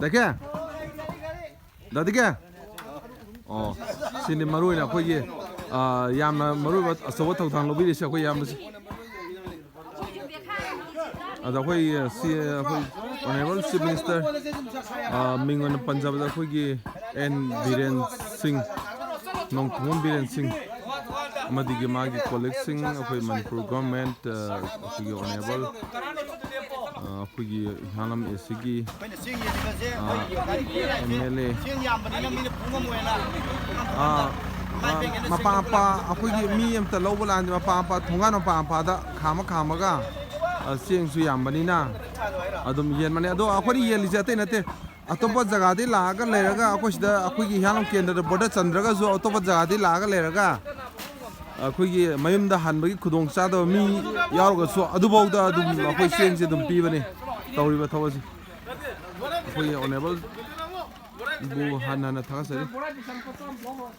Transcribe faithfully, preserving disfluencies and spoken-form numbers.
ꯗꯥꯏꯀꯦ? ꯗꯥꯗꯤꯀꯦ? ꯑꯣ, ꯁꯤꯅꯤ ꯃꯔꯨ ꯑꯣꯏꯅ ꯑꯩꯈꯣꯏꯒꯤ, ꯑ, ꯌꯥꯝꯅ ꯃꯔꯨ ꯑꯣꯏꯕ ꯑꯆꯧꯕ ꯊꯧꯗꯥꯡ ꯂꯧꯕꯤꯔꯤꯁꯦ ꯑꯩꯈꯣꯏ ꯏꯌꯥꯝꯕꯁꯦ꯫ ꯑꯗ ꯑꯩꯈꯣꯏ, ꯑ, ꯁꯤ, ꯑ, ꯑꯩꯈꯣꯏ Honourable Chief Minister, ꯑ, ꯃꯤꯡ ꯑꯣꯏꯅ ꯄꯟꯖꯕꯗ ꯑꯩꯈꯣꯏꯒꯤ ꯑꯦꯟ ꯕꯤꯔꯦꯟ ꯁꯤꯡ, ꯅꯣꯡꯊꯣꯝꯕꯝ ꯕꯤꯔꯦꯟ ꯁꯤꯡ, ꯑꯃꯗꯤ ꯃꯥꯒꯤ colleagueꯁꯤꯡ, ꯑꯩꯈꯣꯏ ꯃꯅꯤꯄꯨꯔ government, ꯑ, ꯑꯩꯈꯣꯏꯒꯤ Honourable, ꯑ, ꯑꯩꯈꯣꯏꯒꯤ ꯍꯤꯌꯥꯡꯂꯝ ꯑꯦꯁꯤꯒꯤ, ꯑ, ꯑꯦꯝ ꯑꯦꯜ ꯑꯦ, ꯑ, ꯑ, ꯃꯄꯥ ꯃꯄꯥ ꯑꯩꯈꯣꯏꯒꯤ ꯃꯤ ꯑꯝꯇ ꯂꯧꯕ ꯂꯥꯛꯑꯗꯤ ꯃꯄꯥ ꯃꯄꯥ ꯊꯣꯡꯒꯥꯟ ꯃꯄꯥ ꯃꯄꯥꯗ ꯈꯥꯝꯃ ꯈꯥꯝꯃꯒ, ꯑ, ꯆꯦꯡꯁꯨ ꯌꯥꯝꯕꯅꯤꯅ ꯑꯗꯨꯝ ꯌꯦꯟꯕꯅꯦ꯫ ꯑꯗꯣ ꯑꯩꯈꯣꯏꯅ ꯌꯦꯜꯂꯤꯁꯦ ꯑꯇꯩ ꯅꯠꯇꯦ, ꯑꯇꯣꯞꯄ ꯖꯒꯥꯗꯤ ꯂꯥꯛꯑꯒ ꯂꯩꯔꯒ ꯑꯩꯈꯣꯏ ꯁꯤꯗ ꯑꯩꯈꯣꯏꯒꯤ ꯍꯤꯌꯥꯡꯂꯝ ꯀꯦꯟꯗ꯭ꯔꯗ border ꯆꯟꯗ꯭ꯔꯒꯁꯨ ꯑꯇꯣꯞꯄ ꯖꯒꯥꯗꯤ ꯂꯥꯛꯑꯒ ꯂꯩꯔꯒ ꯑꯩꯈꯣꯏꯒꯤ ꯃꯌꯨꯝꯗ ꯍꯟꯕꯒꯤ ꯈꯨꯗꯣꯡꯆꯥꯗꯕ ꯃꯤ ꯌꯥꯎꯔꯒꯁꯨ ꯑꯗꯨꯐꯥꯎꯗ ꯑꯗꯨꯝ ꯑꯩꯈꯣꯏ ꯆꯦꯡꯁꯦ ꯑꯗꯨꯝ ꯄꯤꯕꯅꯤ꯫ ꯇꯧꯔꯤꯕ ꯊꯕꯛꯁꯦ ꯑꯩꯈꯣꯏꯒꯤ Honourableꯕꯨ ꯍꯟꯅ ꯍꯟꯅ ꯊꯥꯒꯠꯆꯔꯤ꯫